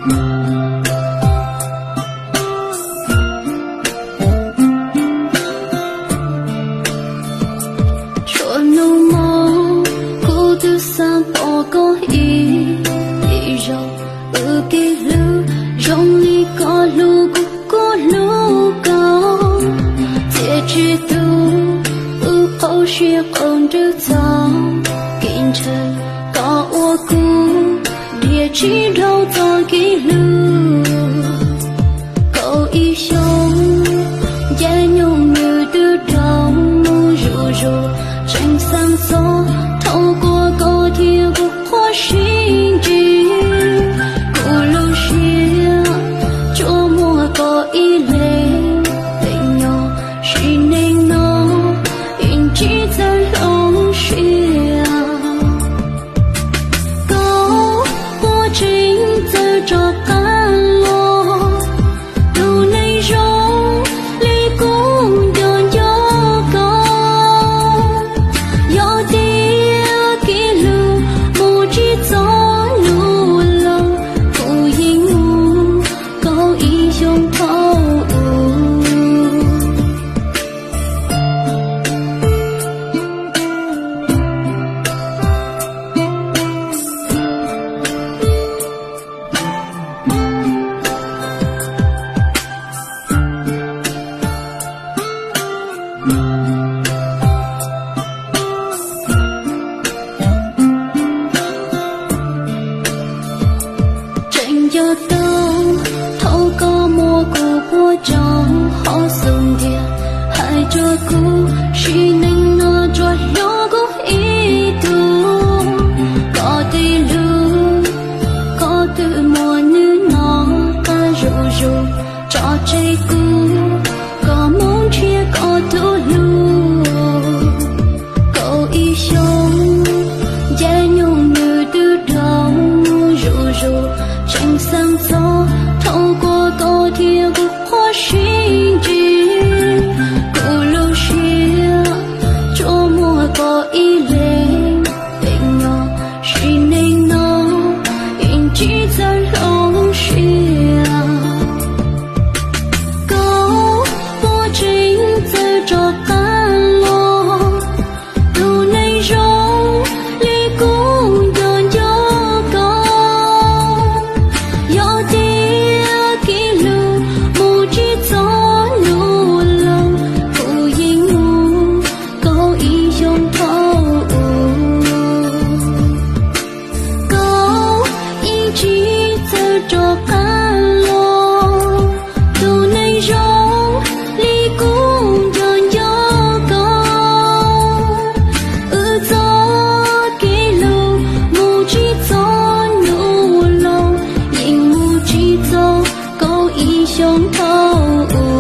Txhua hnub mob kuv twb xav pom koj ib zaug, wb kev hlub zoo li koj hlub kuv, kuv hlub koj. Txiaj tsis tu wb qaug siab qaug ntsws txog kev ntshaw, koj ua kuv dhia tsis dhau txoj kev hlub. Kaum ib xyoos, caij nyoog nws twb dhau mus zuj zus, tseem xav txog thaum kuv koj thiab kuv qhuab sib ntsib. Kuv lub siab tsuas muaj koj ib leeg, pheej nyob sim neej no yeej tsis txawj hloov siab. Koj puas tseem txawj rov qab los, tus neeg zoo li kuv nco nco koj. Yog tias kev hlub mus tsis txog hnub laus, kuv yeej mus kaum ib xyoos thaum ub. Tseem nco tau thaum koj muab kuv puag tso hauv xub ntiag, hais rau kuv sim neej no tsuas hlub kuv ib tug. Koj tib lub, koj twb muaj hnub no qab zuj zus, tso tseg kuv, koj mus nrhiav koj tus hlub. Kaum ib xyoos, caij nyoog nws twb dhau mus zuj zus, tseem xav txog thaum kuv koj thiab kuv qhuab sib ntsib. Kuv lub siab tsuas muaj koj ib leeg, pheej nyob sim neej no yeej tsis txawj hloov siab. Koj puas tseem txawj rov qab los, tus neeg zoo li kuv nco nco koj. Yog tias kev hlub mus tsis txog hnub laus, kuv yeej mus kaum ib xyoos thaum ub. Koj yeej tsis txawj rov qab los, tus neeg zoo li kuv nco nco koj. Wb txoj kev hlub mus tsis txog hnub laus, yeej mus tsis txog kaum ib xyoos thaum ub.